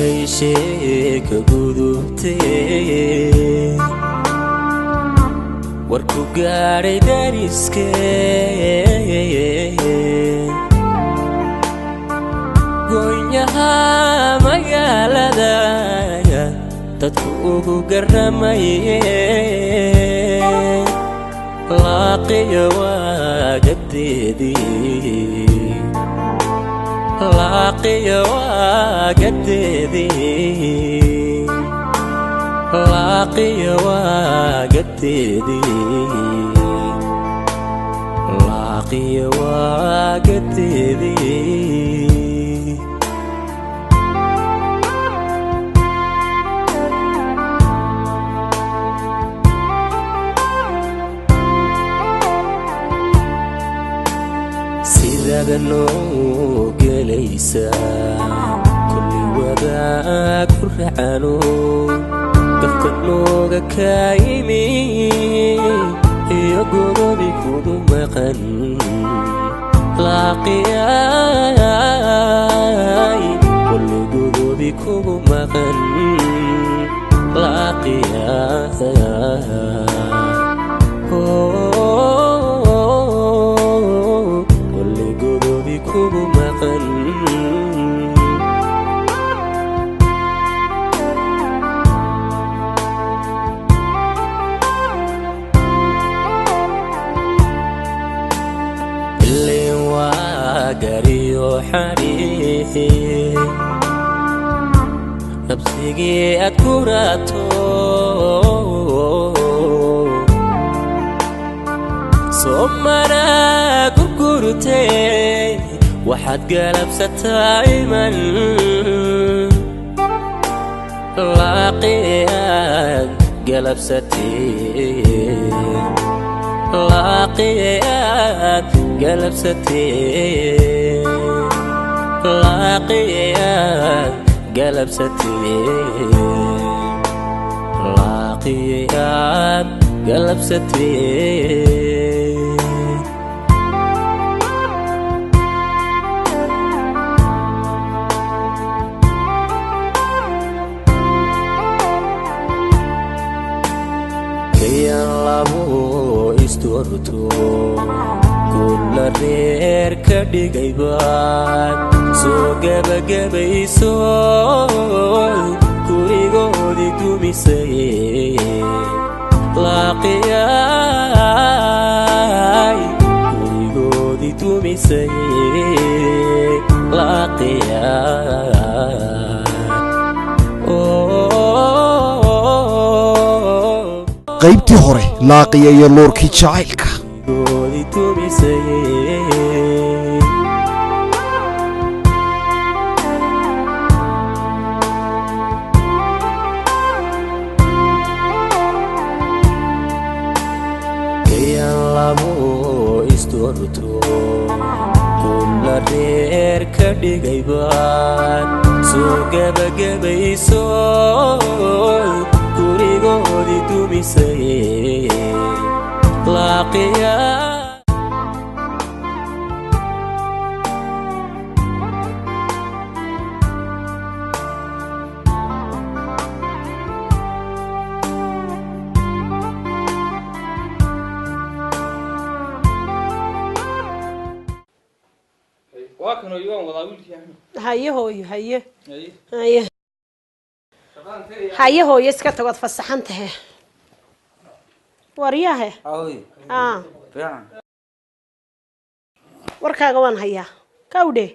Intay sheeka gudubtee warku gaadhay dariskee, goonyaha magaalada dadku ugu garamaye, laaqiyo waagadeedii, laaqiyo waagadeedii, laaqiyo waagadeedii, laaqiyo waagadeedii. Sidaada noo gelaysaa kulli wadaag ku racano, gafka nooga kaa yimi iyo godobi kugu maqan, laaqiyay kulli godobi kugu maqan, laaqiyay kulli godobi kugu maqan. Ilin waa gariyo xariixi nabsigii aad ku raato, soomana gurgurtee waxaad galabsataa iman, laaqiyaad galabsatee, laaqiyaad galabsatee, laaqiyaad galabsatee, laaqiyaad galabsatee. Kayan labo isdoorto kulla reer ka dhigaybaad soo gebagabayso, gurigoodii dumisay, laaqiyay gurigoodii dumisay, laaqiyay. Qaybtii hore, Laaqiya iyo luurkii jacaylka. Goodi dumisay. Kayan labo isdoorto kulla reer ka dhigaybaad soo gebagabayso, gurigoodii dumisay, laaqiya. Waa kan hooyo, waan wadaa wiilkii Axmed. Haye hooyo, haye. Haye. Haye. Shaqadan tegaya. Haye hooyo, iska tagood fasaxan tahe, waryahe. Ahoy. Aa. Fiican. Warkaaga waan hayaa, kawdhe,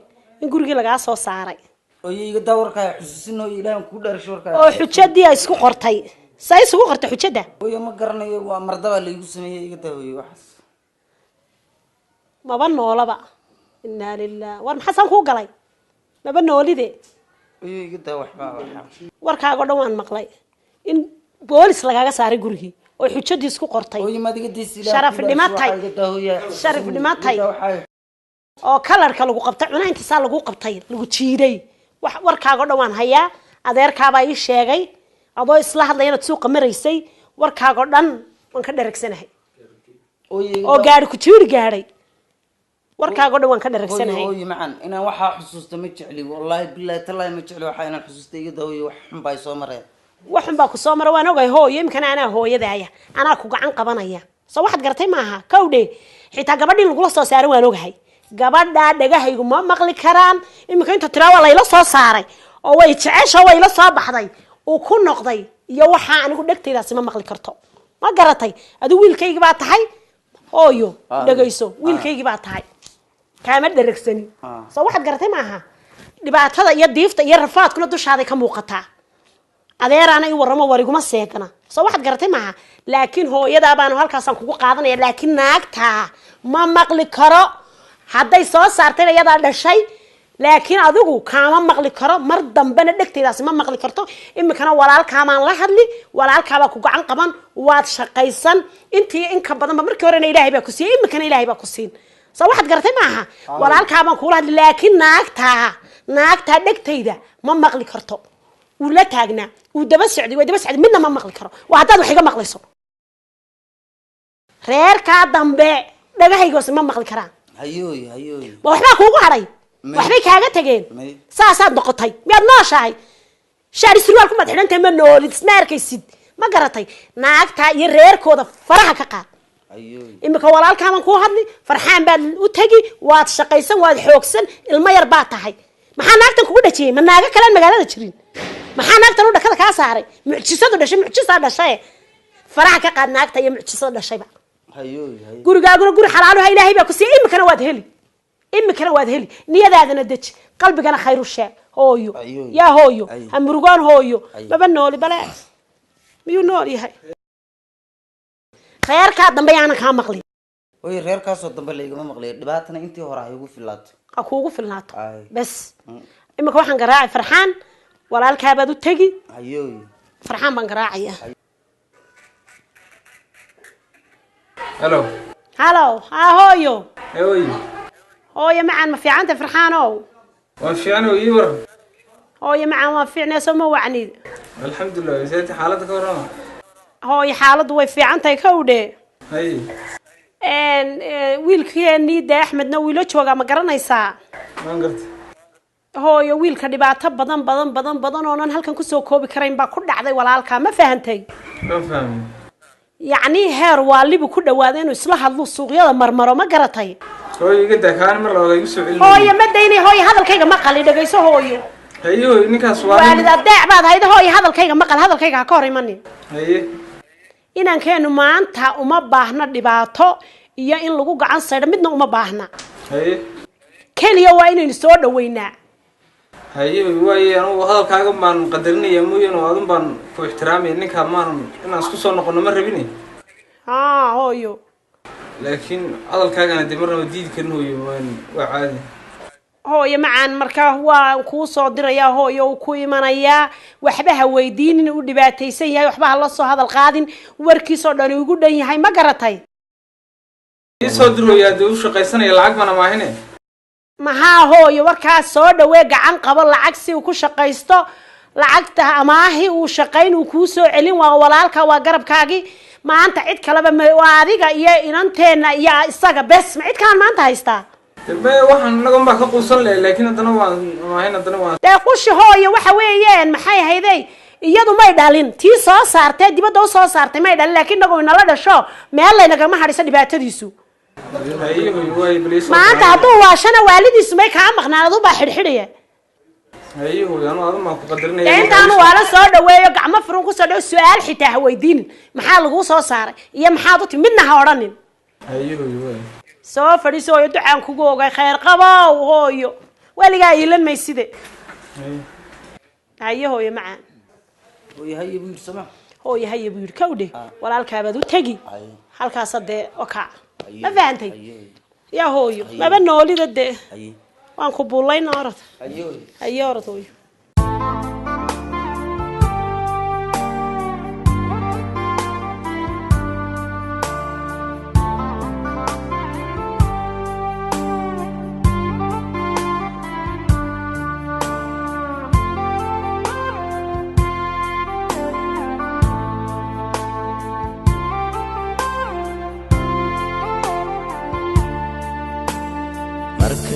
in gurigii lagaa soo saaray. Oyo, iga daa warkaa xusuusin oo Ilaahan kuu dharsho warkaa. Oo xujadii ay isku qortay, say isugu qortay xujadda? Hooyo, ma garanayo, waa mardabaa laygu sameeyey. Iga daa hooyo waxaas. Maba noolaba, inaa lilah, war maxaasaan kuu galay? Maba noolide. Oyo, iga daa waxbaa waxa. Warkaaga o dhan waan maqlay, in boolis lagaaga saaray gurigii oo xujadii isku qortay. Hooyo, maad iga daysi Ilaahan Sharaf kuu dharsho dhimatay. waxaa, iga daa hooyo xusuusin. Sharaf dhimatay. Iga daa waxaa. Oo kalarka lagu qabtay, cunaynta saa lagu qabtay, lagu jiiday. Wax warkaaga o dhan waan hayaa, adeerkaabaa ii sheegay adoo isla hadlaya inaad suuqa maraysay. Warkaaga o dhan waan ka dharagsanahay. Hooyo, iga oo daa. Gaari ku jiiri gaadhay. Warkaago dhan waan ka dharagsanahay. Hooyo macaan, inaan waxaa xusuusta ma jecli, wallaahi bilaahi tallaahi ma jecli. Waxaa inaan xusuusta iga daa hooyo, wax xun baa i soo mareen. Waxun baa ku soo mara, waan ogahay hooyo. Imikana anaa hooyadaaya, anaa ku gacan qabanaya. Soo waxaad garatay maaha? Kawdhe, xitaa gabadhii lagula soo saaray waan ogahay. Gabadhaa dhagahaygu ma maqli karaan iminka. Inta tiraa waa layla soo saaray oo way jecesha, way la soo baxday, uu ku noqday iyo waxaa anigu dhegtaydaasi ma maqli karto. Ma garatay? Adigu wiilkaygii baa tahay hooyo. Dhegayso, wiilkaygii baa tahay, kaama dharagsani. Soo waxaad garatay maaha? Dhibaatada iyo diifta iyo rafaadkuna dushaaday ka muuqataa. Adeeraana i warramo, war iguma seegana. Soo waxaad garatay maaha? Laakiin hooyadaa baanu halkaasaan kugu qaadanaya, laakiin naagtaa ma maqli karo. Hadday soo saartayna iyadaa dhashay, laakiin adigu kaama maqli karo mar dambena, dhegtaydaasi ma maqli karto. Iminkana walaalkaamaan la hadli, walaalkaabaa ku gacan qaban, waad shaqaysan intii inka badanba. Markii horena Ilaahay baa ku siiyey, iminkana Ilaahay baa ku siin. Soo waxaad garatay maaha? Walaalkaabaan kuula hadli, laakiin naagtaa dhegtayda ma maqli karto. Wuu la taagnaa, wuu daba socday, way daba socday, midna ma maqli karo. Waa haddaad wax iga maqlayso, reerkaa dambe dhagahaygoose ma maqli karaan. Hayooy, hayooy. Ma waxbaa kuugu hadhay? May. Waxbay kaaga tageen? May. Saasaad noqotay. Miyaad nooshahay? Shaari surwaal kumaad xidhantahay, ma noolid, isma arkaysid. Ma garatay? Naagtaa iyo reerkooda faraha ka qaad. Hayooy. Imika walaalkaaban kuu hadli, Farxaan baad u tegi, waad shaqaysan, waad xoogsan, ilmo yar baad tahay. Maxaa naagtan kugu dhajiyey? Ma naago kalean magaalada jirin? Maxaa naagtan u dhakada kaa saaray? Mucjisadu dhashay, mucjisaa dhashaye. Faraha ka qaad naagta iyo mucjisada dhashayba. Hayooy, hayo. Gurigaaguna guri xalaaluha Ilaahay baa ku siiyey, imikana waad heli, imikana waad heli. Niyadaadana deji, qalbigana khayr u sheeg hooyo. Ayo. Yaa hooyo. Ayo. Ha murugoon hooyo. Ayo. Maba nooli bale, miyuu nool yahay? Reerkaa dambe yaanan kaa maqlin. Hooyo, reerkaasoo dambe laygama maqliyo, dhibaatana intii hore ha igu filaato. Ha kuugu filnaato. Ay. Bes, imika waxaan garaacay Farxaan, walaalkaabaad u tegi. Hayooy. Farxaan baan garaacaya. Hello. Halo, haa hooyo. Hey. Hooyo macaan, ma fiicanta Farxaanow? Waan fiican oo ii waran. Hooyo macaan, waan fiicnaa, soo ma wacnid? Alxamdulilah, seeti xaaladda ka warrama? Hooyo, xaaladdu way fiican tahay, kowdhe. Hay. Wiilkeenii dee Axmedna wiilo joogaa, ma garanaysaa? Waan gartay. Hooyo, wiilka dhibaato badan badan badan badan oonan halkan kusoo koobi karayn baa ku dhacday walaalkaa, ma fahantay? Waan fahmay. Yacni heer waalibu ku dhawaaday inuu isla hadlo, suuqyada marmaro, ma garatay? Hooyo, iga daa kaani, mar labaad igu soo celin. Hooyo, ma daynay hooyo, hadalkayga ma qali, dhegayso hooyo. Haye hooyo, ninkaas waa Waalid adeec baad hayda hooyo, hadalkayga maqal, hadalkayga ha ka hor imanin. Haye. Inankeenu maanta uma baahna dhibaato iyo in lagu gacan saydho, midna uma baahna. Haye. Keliya waa inaynu soo dhaweynaa. Haye hooyo, waaye anugu hadalkaaga baan qadarinaya mooyane oo adun baan ku ixtiraamaya. Ninkaa maanan inaan isku soo noqono ma rabine. Haa hooyo. Laakiin hadalkaagana dee marnaba diidi karin hooyo, waan waa caadi. Hooyo macaan, markaa waa kuu soo dirayaa hooyo, uu ku imanayaa. Waxba ha weydiinin, uu dhibaataysan yahay, waxba ha la soo hadal qaadin, warkiisoo dhan ugu dhan yahay, ma garatay? Ii soo dir hooyo, dee u shaqaysanaya, lacag bana maahine. Maxaa hooyo, warkaas soo dhawee, gacan qabo, lacag si uu ku shaqaysto, lacagta amaahi, uu shaqayn, uu kuu soo celin. Waa walaalka, waa garabkaagii maanta, cid kaleba ma waa adiga iyo inanteenna iyo isaga bes, ma cid kalaan maanta haystaa? Dambe waxaan innaga unbaa ka quusan leh, laakiin haddana waan amaahin, haddana waan Dee qushi hooyo, waxa weeyaan maxay ahaydey, iyadu may dhalin, tii soo saartee dibadda u soo saartay may dhalin, laakiin inagu inala dhasho, meel laynagama hadhiso dhibaatadiisu. Haye hooyo, waaye bal ii soo Maanta hadduu waashana waalidiisu may kaa maqnaan, aduu baa xidhxidhaya. Haye hooyo, anu adun baan ku qadarinaya. Dee intaanu waala soo dhaweeyo, gacmo furun kusoo dhawo, su-aal xitaa ha weydiinin, maxaa laguu soo saaray iyo maxaad u timi, midna ha odhanin. Haye hooyo, waaye. Soo fadhiiso hooyo, ducaan kugu ogay, khayr qabow hooyo, weligaa iilan mayside. Haye. Haye hooyo macaan. Hooyo, haye buu yidhi, soma? Hooyo, haye buu yidhi, kawdhe, walaalkaabaad u tegi. Haye. Halkaasa dee okaa. Haye. Ma fahantay? Haye. Yaa hooyo, maba noolida dee. Haye. Waan ku buulayna, orod. Haye hooyo. Haye, orod hooyo.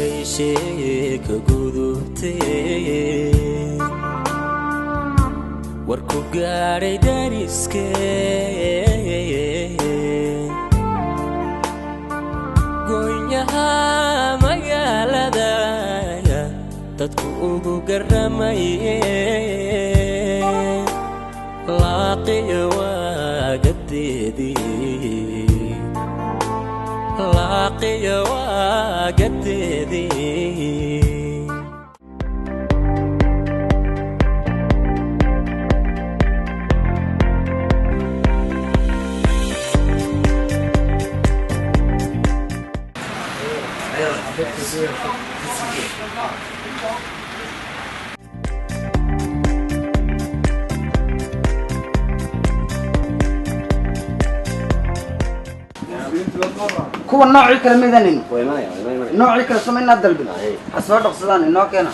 Markay sheeka gudubtay, warku gaadhay dariske, goonyaha magaalada dadku ugu garamaye, laaqiyo waagadeedii, laaqiyo waagadeedii. Kuwa noocii kale midanin noocii kale suma inaad dalbin ha soo dhaqsadaan inoo keena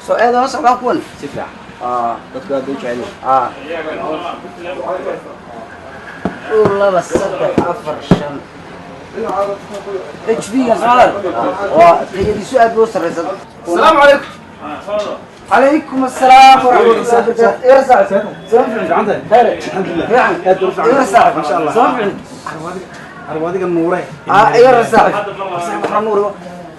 soo eedama socdaan kuwan si fiican. Ah. Dadku aad bay u jecel yihiin. Ah, 2, 2, 3, 4, 5 HP ga socdaan waa tayadiisu aad bay u sarreysa. Asalaamu calaykum. عليكم السلام ورحمة الله وبركاته. إيه رسالة؟ سلام فعلا. خير. الحمد لله. فعلا. إيه رسالة؟ ما شاء الله. سلام فعلا. Arwaadiga nuure. آه إيه رسالة؟ صاحب waxaa nuure.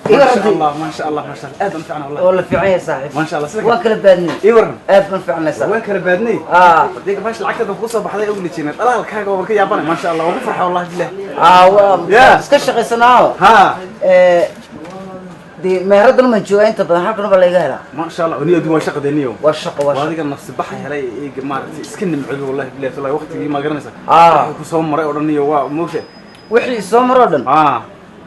إيه ما شاء رسالة؟ الله ما شاء الله ما شاء الله، aad baan fiican والله. والله في عين يا صاحب. ما شاء الله sida وكل بادني. ii waran. aad baan fiicnay saaxiib. Waan kala baadnay. Ah. Adiga meesha lacagta ku soo baxday ugu lijinay dhalaalkaaga waan ka yaabanay, ma sha Allah, waan ku farxay wallahi billah. Ah waa Yeah. iska shaqaysanaa. Ha. Ee dee meeradan ma joogaa inta badan, halkan baa laga helaa. Ma sha Allah, niyo waa shaqadeeniyo. Waa shaqo, waa shaqo. Adiga nafsi baxa helay eega maaragtay iska nimcado wallahi billah wallahi waqtigii ma garanaysaa. Ah. Wuxuu ku soo maray oo dhan iyo waa moogta. Wixii soo maroo dhan. Ah,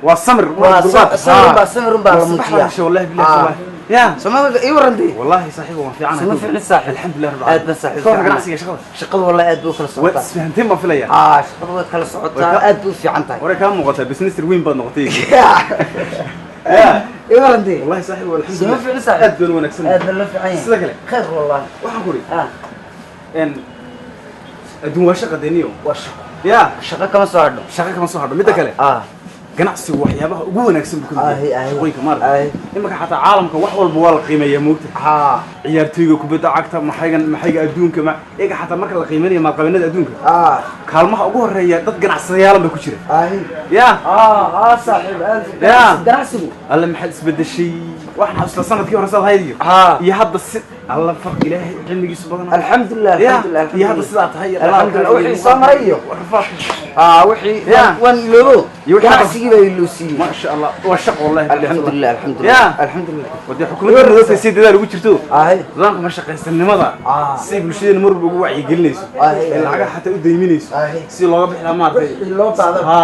waa samir. Waa samir baa, samir baa la muujiyaa. muujiyaa wallahi billah Ah. wallahi ya. Soo ii warantay. والله صاحبي waan fiicanahay. Suma fiicni saaxiib. Alxamdulilah rabbil Aad baan saaxiib Kooxda fiicanahay. ganacsiga shaqada. Shaqadu wallahi aad bay u kala Waad socotaa. isfahanteen baan filaya. Ah, shaqadu way kala socotaa, Way aad bay u fiican tahay. Hore kaa muuqataa business weyn baad noqotay. Ii warantay. والله صاحبي والحمد Suma لله. fiicni saaxiib. Aad baan wanaagsan. Aad baan loo fiican yahay. Sida kale. Khayr wallahi. Waxaan ku iri Ah, en adduun waa shaqadeeniyo. Waa shaqo. Ya. Shaqo kama soo hadho. Shaqo kama soo hadho. Midda kale, Ah. ganacsigu waxyaabaha ugu wanaagsan buu ka mid Ahi, yahay ahi. shaqooyinka maaragtay. Ahi. Imanka xataa caalamka wax walba waa la qiimeeyaa moogta. Ah. Ciyaartooyga kubadda cagta, maxaygan maxayga adduunka, ma iyaga xataa marka la qiimeynayo maalqabeennada adduunka, Ah. kaalmaha ugu horeeya dad ganacsadayaal bay ku jira. Ahi. Ya. Ah, ah saaxiib, aad Yeah. ganacsigu. Alle maxaad isbedeshay, waxaan xasuustaa sanadkii hore saad ahayd iyo Ah. iyo hadda si alla farq ilaahay cilmigiisu badan. Alxamdulillah, Ya, alxamdulillah. iyo hadda sidaa tahay iyo Alxamdulillah, dhalaalkaaga iyo wixii soo maray iyo rafaadka. Ah, wixii Yeah. waan iloobo. Iyo wixii Ganacsigii baa iloosiiyey. ما شاء الله waa shaqo wallahi billah. Alxamdulillah, alxamdulillah. Ya. Alxamdulillah. Wadee xukuumadda dadka si dadaal ugu jirto Ahi. nidaamka ma shaqaysanimada Ah. si bulshadeena mar walba ugu wacyigelinayso, Ahi. ee lacagaha xataa u deyminayso Ahi. si looga bixi lahaa maaragtay. Wixii loo baahdo. Ha,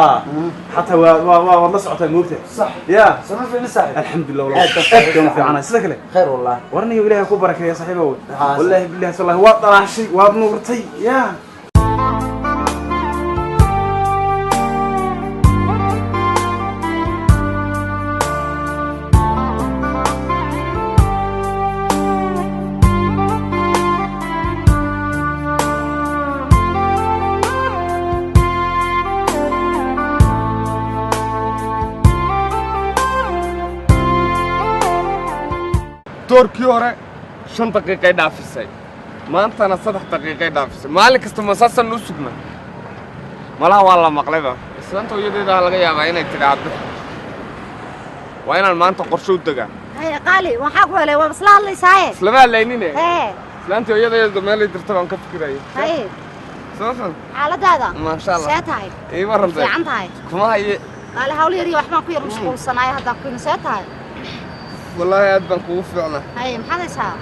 xataa waa waa waa waad la socotaa moogta. Sax. Ya. Suma fiicni saaxiib. Alxamdulillah wallahi Aad baan aad baan fiicanahay sida kale. Khayr wallahi. Warniyo ilaahay ku barakeeya saaxiibow. Ah, wallahi billahi wallahi waad dhalaashay, waad nuurtay ya. Doorkii hore 5 daqiiqay dhaafisay, maantana 3 daqiiqay dhaafisay. Maalin kasta masaasan u sugna malaha waa la maqlayba. Islaanta hooyadeeda laga yaabaa inay tidhaahdo waa inaan maanta qorshe u degaa. Haye qaali, waxaa ku helay waa isla hadlaysaaye. Islama hadlaynine. Hee. Islaanta hooyadeeda meelay dirta baan ka fikiraya. Haye. Soosan. Xaaladaada? Maasha Allah. See tahay? Ii warrantay. Fiican tahay. Kuma haye. Qaali, hawl yar iyo waxbaan ku yar mashquulsanaay haddaan ku see tahay. Wallaahi aad baan kugu fiicnaa. Haye, maxaad haysaa?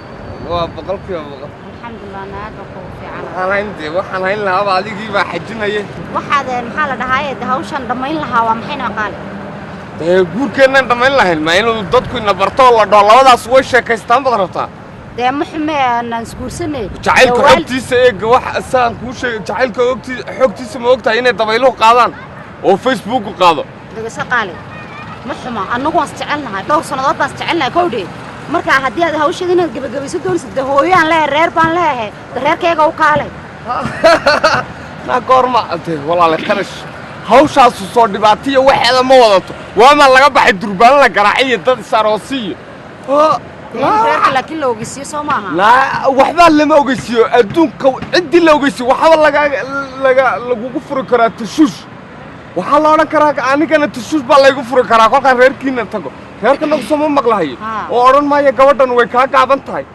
Waa 100%. Alxamdulilah, na aad baan kugu fiican. Waxaan hayn dee, waxaan hayn lahaaba adigii baa xajinaye. Waxaad maxaa la dhahaaye de hawshan dhammayn lahaa waa maxayna qaali? Dee guurkeennaan dhammayn lahayn, ma inuu dadku ina barto oo la dhaho labadaas way sheekaystaan baad rabtaa? Dee ma xume aanaan isguursanay. Jacaylka xogtiisa eega, wax saan kuu sheegay jacaylka xogtiisa ma ogtahay inay dabayluhu qaadaan oo Facebooku qaado? Dhegeyso qaali, ma xuma, annagu waan isjecelnahay, dhowr sannadood baan isjecelnahay kowdhe. Marka haddii aad hawsheeda inaad gebagabayso doonaysid, dee hooyaan leeyahay, reer baan leeyahay, dee reerkayga u kaalay. Naa goorma dee walaale qarash Hawshaasu soo dhibaatiyo waxeeda ma wadato. Waama laga baxay durbaan la garaaciyo dad is-aroosiyo. Reerka laakiin la ogeysiiyo soo maaha? Laa, waxbaa lama ogeysiiyo. Adduunka ciddii la ogeysiiyo waxba laga laga lagugu furi karaa tashuush. Waxaa la odhan karaa anigana tashuush baa laygu furi karaa kolkaan reerkiina tago. Reerka nagu soo ma maqlahayo oo odhan maayo gabadhan way kaa gaaban tahay.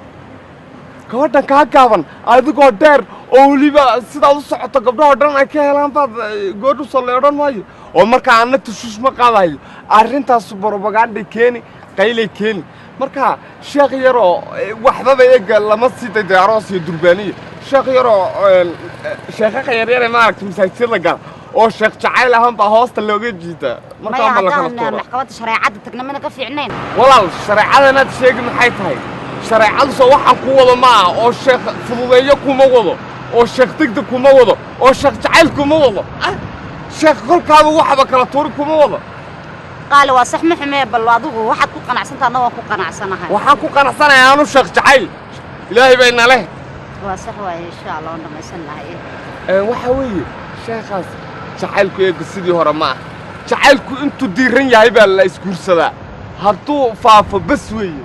Gabadhan kaa gaaban adigoo dheer oo weliba sidaad u socoto gabdhahoo dhan ay ka helaan baad goodhu soo lay odhan maayo. Oo markaa anna tashuush ma qaadayo. Arrintaas borobaganday keeni, qaylay keeni. Marka sheekh yaroo waxbaba eega lama sii dayday aroos iyo durbaaniyo. Sheekh yaroo sheekhaha yaryar ee maaragtay masaajidada gala oo sheekh jacayl ahaan baa hoosta looga jiitaa. Maya, markaan baa la kala haddaan tuuraa. Maxkamadda shareecadda tagna mana ka fiicnayn? Walaal, shareecadanaad sheegi maxay tahay? Shareecadu soo waxaan ku wado ma aha oo sheekh fududeeyo kuma wado, oo sheekh degdeg kuma wado, oo sheekh jacayl kuma wado. Sheekh kolkaaba waxba kala tuuri kuma wado. Qaali, waa sax, ma xumee. Bal adigu waxaad ku qanacsantaha, anna waan ku qanacsanahay. Waxaan ku qanacsanahay aanu sheekh jacayl ilaahay baa ina leh. Waa sax waaye, insha Allah waan dhammaysan lahay. Waxaa weeye sheekhaas jacaylku eega sidii hore ma aha. Jacaylku intuu diiran yahay baa la isguursadaa. Hadduu faafo bas weeye.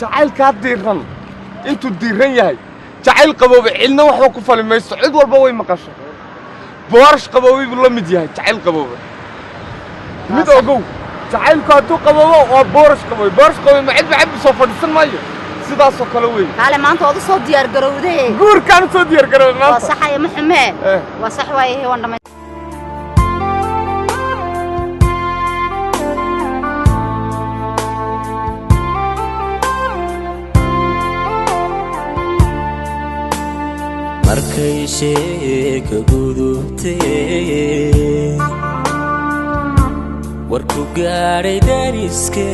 Jacaylkaa diiran intuu diiran yahay. Jacayl qaboobe cidna waxba ku fali mayso, cid walba way maqasho. Boorash qaboobay buu la mid yahay jacayl qaboobe. Mid ogow, jacaylku hadduu qaboobo waa boorash qaboobay. Boorash qaboobay ma cidba cabbi soo fadhiisan maayo. Sidaasoo kale weeye. Kaale, maanta waad u soo diyaar garowday. Guurkaan u soo diyaar garoobay waa maanta. Saxaya, ma xumee. Eh. Waa sax waaye, waan dhamay. Markay sheeka gudubtay, warku gaadhay dariske,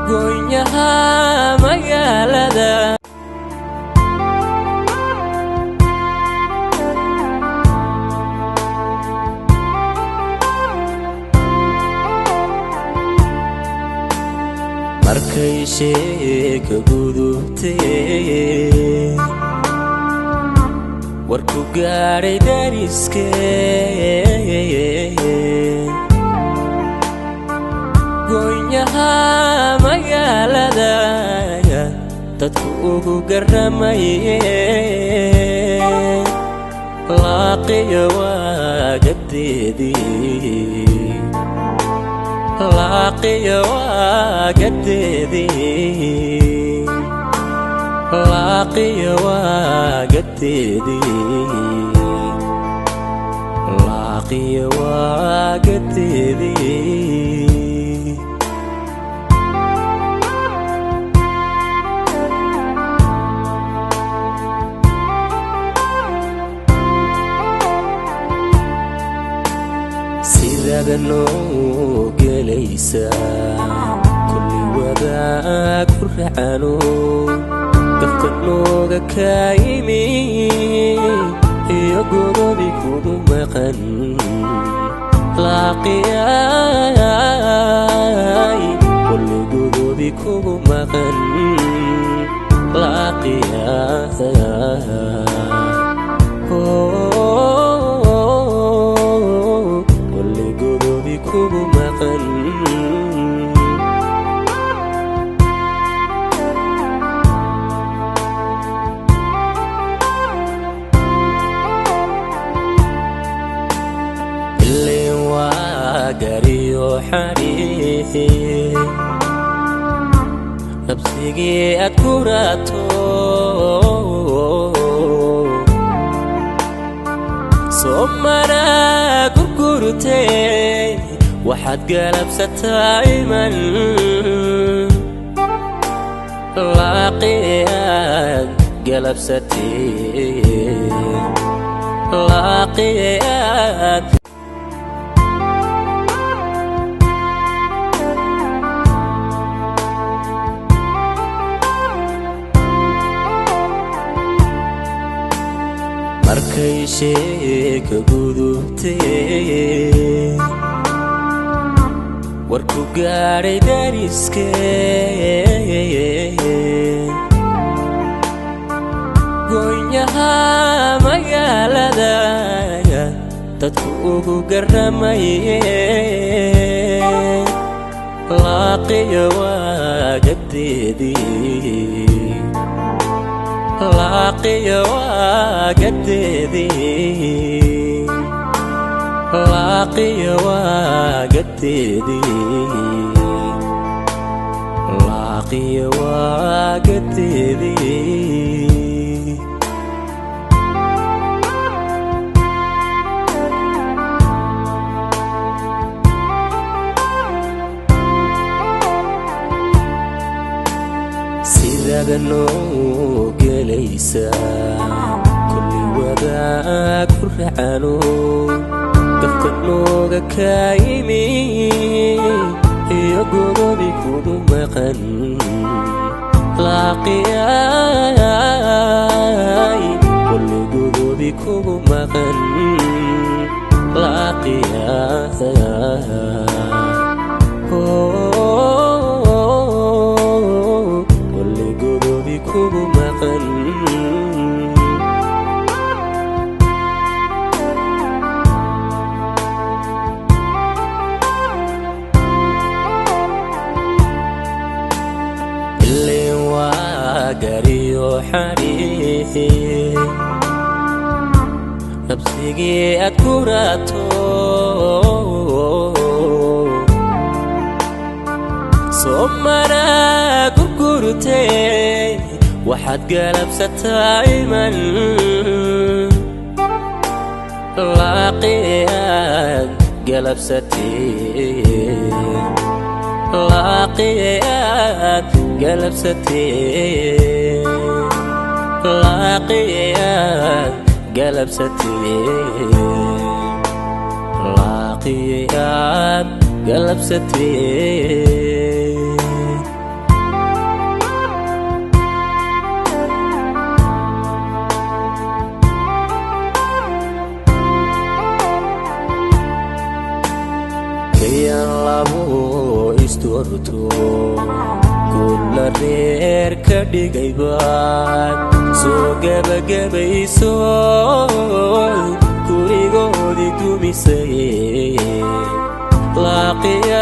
goynyaha magaalada. Markay sheeka gudubtay, warku gaadhay dariske, goynyaha magaalada dadku ugu garamaye, laaqiyo waagadeedii, laaqiyo waagadeedii, laaqiyo waagadeedii, laaqiyo waagadeedii. Sidaada noo gelaysaa kulli wadaag ku racano gafka nooga kaa yimi iyo godobi kugu maqan laaqiyay, kulli godobi kugu maqan laaqiyay, kulli godobi kugu maqan. Ileen waa gariyo xariir nabsigii aad ku raato, soomana gurgurtee waxaad galabsataa iman laaqiyaad galabsatee laaqiyaad. Markay sheeka gudubtay, warku gaadhay dariske, goynyaha. Dadku ugu garamaye laaqiyo waagadeedii laaqiyo waagadeedii laaqiyo waagadeedii laaqiyo waagadeedii. Sidaada noo gelaysa kulli wadaag ku racano gafka nooga kaa yimi iyo godobi kugu maqan laaqiyay kulli godobi kugu maqan laaqiyay kulli godobi kugu maqan. Illeen waa gariyo xariir nabsigii aad ku raato soomana gurgurtee waxaad galabsataa iman laaqiyaad galabsatee laaqiyaad galabsatee laaqiyaad galabsatee laaqiyaad galabsatee. Kayan labo isdoorto kulla reer ka dhigay baad soo gebagabayso gurigoodii dumisay laaqiyay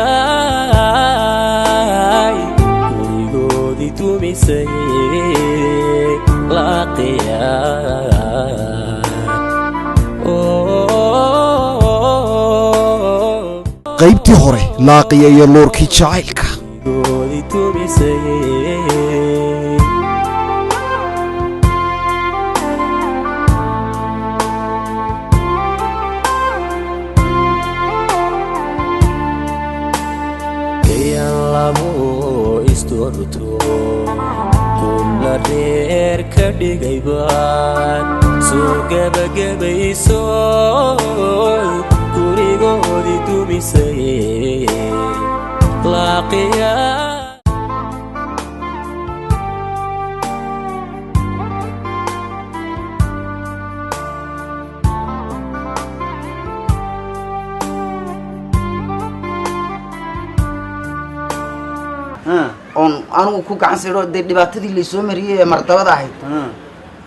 gurigoodii dumisay laaqiyay. Qaybtii hore laaqiya iyo luurkii jacaylka. Gurigoodii dumisay. Kayan labo isdoorto kulla reer ka dhigay baad soo gebagabayso gurigoodii dumisay laaqiya. Oon anigu ku gacan saydho dee dhibaatadii laysoo mariyey ee martabada ahayd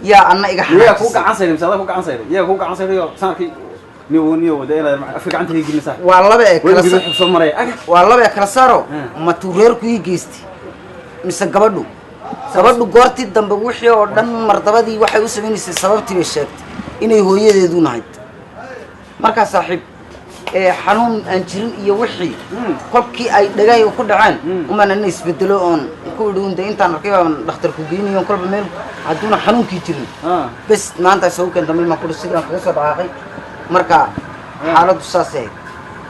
yaa anna iga iyaga ku xanaajisay. Gacan sayday mise adaa ku gacan sayday? Iyaga ku gacan saydayo sanadkii niyo niyo wada inaad afka gacanta ka gelin saaxiib. Waa laba ee kala weligii wuxuu soo maraya aga. Waa laba ee kala saaro. Ma tuu reerku ii geystay mise gabadhu? Gabadhu goortii dambe wixii oo dhan martabadii waxay u samaynaysay sababtii bay sheegtay inay hooyadeedu nahayd. Markaa saaxiib ee xanuun aan jirin iyo wixii kolkii ay dhagahayga ku dhaceen umaan anina isbedelo oon ku idhi un dee intaan arkay baan dhakhtarku geynayo kolba meel hadduuna xanuunkii jirin. Bes maanta isagu keenta meel maan kudhi sidaan kaga soo dhaqaaqay. Marka xaaladdu saasay ahayd.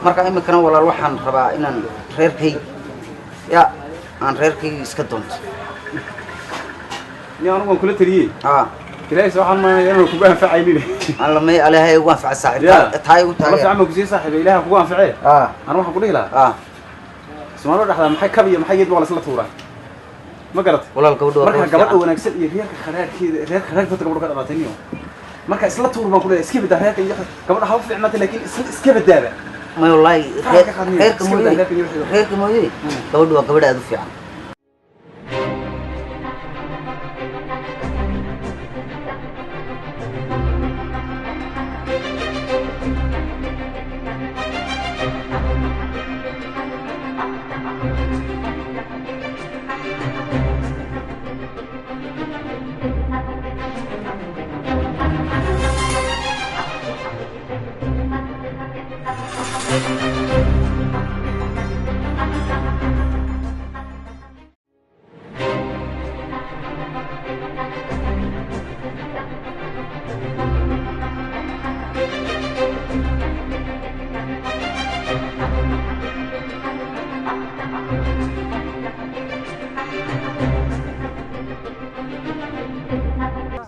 Marka iminkana walaal waxaan rabaa inaan reerkayga ya aan reerkayga iska doonto. Niyo anigu waan kula taliyey. Ilaahay soo waxaan maanaya inaan kugu anfacaynin. Alla may alehay ugu anfaca saaxiib. Ya. Taa igu alla taageer fiican baan kusiiyey saaxiib, ilaaha kugu anfacee. Anigu waxaan ku dhihi lahaa Soomaalida dhexdaa maxay kab iyo maxay geed baa la isla tuuraa, ma garatay? Walaal gabadhu waa marka gabadh gabadha fiican. Wanaagsan iyo reerka kharaarkeeda, reerka kharaarka horta gabadhu ka dhalatay niyo. Marka isla tuur baan ku leeyahay, iska badaa reerka iyo gabadha haba fiicnaata, laakiin isla iska badaaba. May wallaahi Taa ka qaadniyo. reerka Iska mooye badaa reerka iyo wixii. Reerka mooye gabadhu waa gabadh aad u fiican.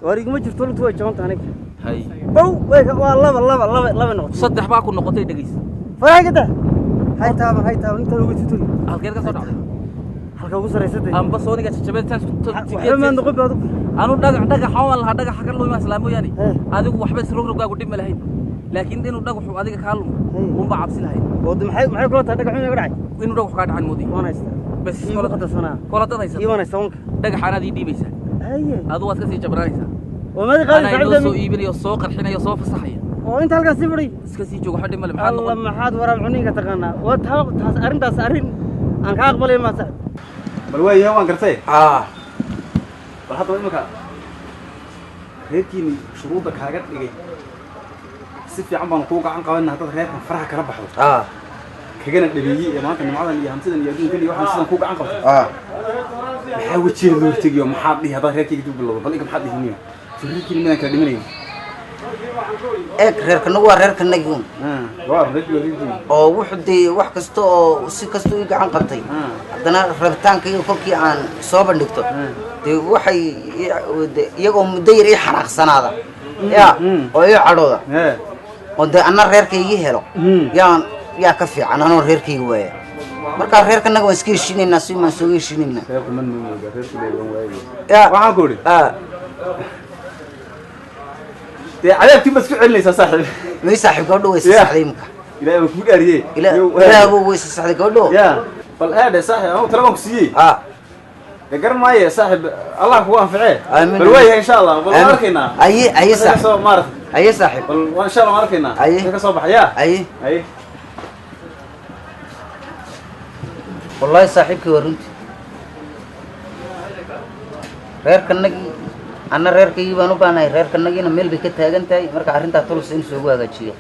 War iguma jirto lugtu way jaban tahay aniga. Hay. Bow way waa laba laba laba laba noqotay. Saddex baa ku noqotay dhageys. Faraagada. Hay taaban hay taaban inta ugu jirto. Halkeed ka soo dhacday? Halka ugu sarreysay. Amba sooniga jajabeed taas waxba ma noqon baad. Anu dhagax dhagax waan lahaa dhagax ka lumaa islaamo yaani. Adigu waxba isrogrogaagu dhib ma lahayn. Laakiin inuu dhagaxu adiga ka lumo unba cabsi lahayn. Oo maxay maxay kula tahay dhagax inuu dhacay? Inuu dhagax ka dhacay moodi. Waan haystaa. Bas kula qadasanaa. Kula dad haysaa. Ii waan haystaa wanka. Dhagax anaad ii dhiibaysaa. Haye. Adigu waad ka sii jabranaysaa. Oo ma qaadi saaxiibka soo iibinayo soo qarxinayo soo fasaxaya. Oo inta halkan sii fadhi. Iska sii joogo xadhi male maxaad noqon. Allah maxaad waraab cuninka taqaanaa. Waa taas arrintaas arrin aan ka aqbalay ma saaxiib. Bal waa yahay waan gartay. Ah. Bal hadda imika reerkiini shuruudda kaaga dhigay. Si fiican baan kuugu gacan qabanaa dad reerkan faraha kala baxdo. Ah. Kagana dhabeeyay ee maanta nimcadan iyo hantidan iyo adduunkan iyo waxaan sidan kuugu gacan qabtay. Ah. Maxaa wajiga loo tegiyo maxaa dhihi hadda reerkayga dib bilowdo bal inka maxaa dhihi niyo. Reerkiini midaan kala dhimanayn. Eeg reerkana waa reerkanagii uun. Waa reerkii. Oo wuxuu dee wax kasta oo si kasta ii gacan qabtay. Haddana rabitaankayga kolkii aan soo bandhigto. Dee waxay iyagoo muddo yar ii xanaaqsanaada. Yaa oo ii cadhooda. Oo dee anna reerkaygii helo. Yaan yaa ka fiican anoo reerkayga waaya. Marka reerkanaga waan iska heshiinaynaa si maan soo heshiinaynaa. Reerku man mooga reerku leeyahay waayay. Yaa waxaan ku idhi. Ah. Dee cadaabtii ma isku celinaysaa saaxiib? May saaxiib gabadho way saxday imka. Ilaahay baa kugu dhaariyey. Ilaahay buu way saxday gabadho. Yaa bal aadhe saaxiib anuu tala baan ku siiyey. Ah. Dee garan maaye saaxiib Allah kugu anficee. Aamin. Bal waa yahay insha Allah bal waan arkaynaa. Aye aye saaxiib. Soo maaragtay. Aye saaxiib. Bal waan insha Allah waan arkaynaa. Aye. Ka soo baxaya. Aye. Aye. Wallahi saaxiibkii waa runtii. Reerkanagii anna reerkaygii baan u baahnahay reerkanagiina meel bay ka taagan tahay marka arrintaa tulus in soogu hagaajiyo.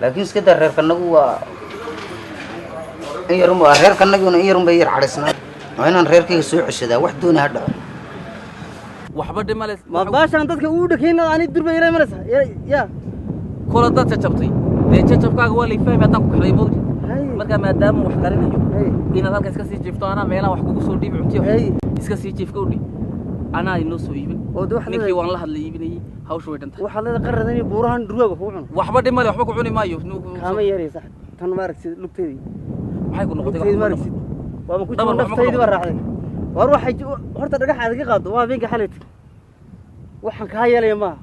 Laakiin iska daa reerkanagu waa in yarun waa reerkanagiina in yarun bay yar cadhaysnaa. Waa inaan reerkayga soo ceshadaa wax dooni ha dhaco. Waxba dhib male. Ma baashaan dadka ugu dhakeynaa ani durba yaray maraysa. Yaa. Kula dad jajabtay. Dee jajabkaaga waa la fahmay haddaan ku kaxlay moogti. Marka maadaama wax qarinayo inaad halka iska sii jiifto anaa meelaha wax kugu soo dhiibi cuntiyo iska sii jiifka u dhig. Anaa inoo soo iibin. Ninkii waan la hadlay iibinayay hawshu way dhantahay. Waxaad leedahay qaradan iyo buurahan durwaaga kugu cuno. Waxba dhib male waxba ku cuni maayo. Kaama yeeray saaxiib. Tan ma aragtid lugteedii. Maxay ku noqotay? Lugteedii ma aragtid. Waa ma ku jiro naftaydii baa raacday. War waxay horta dhagax aad ka qaado waa habeenka xalay tag. Waxaan kaa yeelaya maaha.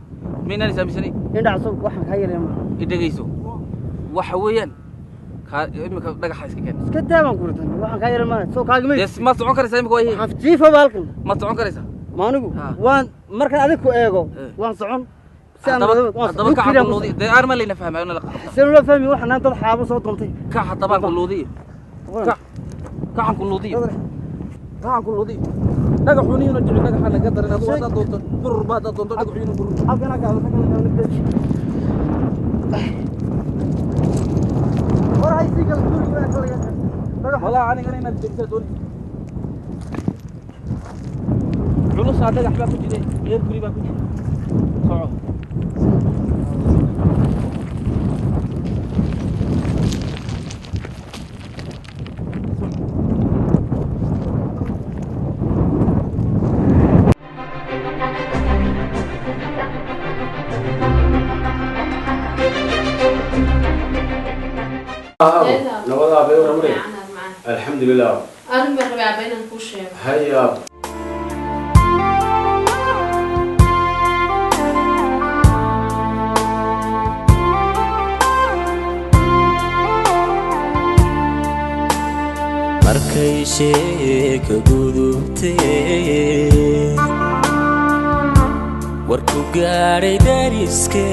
Miynaan is aaminsanayn? Indhac soo waxaan kaa yeelaya maaha. I dhegeyso. Waxa weeyaan ka imika dhagaxa iska keen. Iska daa baan ku ritan. Waxaan kaa yeelaya maaha. Soo kaagama. Des ma socon karaysaa imika waa Waxaan jiifa baalkan. Ma socon karaysaa? Ma anigu waan markaan adig ku eego waan socon. Si aan haddaba kaca kulluudi. Dee aan ma layna fahmayo la qabta. Si loo fahmi waxaan dad xaabo soo doontay. Kac haddaba kulluudi. Kac kacan kulluudi. Kacan kulluudi. Dhagaxuuniyuna jecel dhagaxa laga darin adigu haddaad doonto burur ba haddaad doonto dhagaxuunu burur. Halkan aka war hay sii kala guriga baa kala dhagax. Walaa anigana inaad degtaa doonaysa. Culusaa dhagax baa ku jiray reer guri baa ku jiray. Soco. الحمد لله. أنا ما ربع بين الكوشة. هيا. Markay sheeka gudubtay warku gaadhay dariskee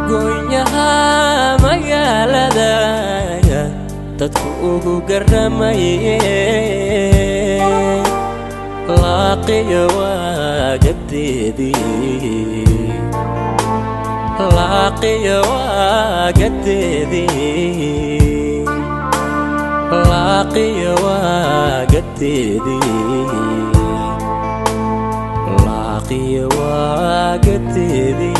goynyaha magaalada dadku ugu garamaye laaqiyo waagadeedii laaqiyo waagadeedii laaqiyo waagadeedii laaqiyo waagadeedii.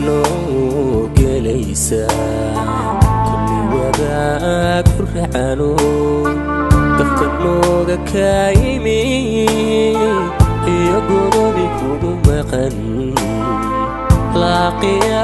Noo gelaysa kulli wadaag ku racano gafka nooga kaayimi iyo godobi kugu maqan laaqiya.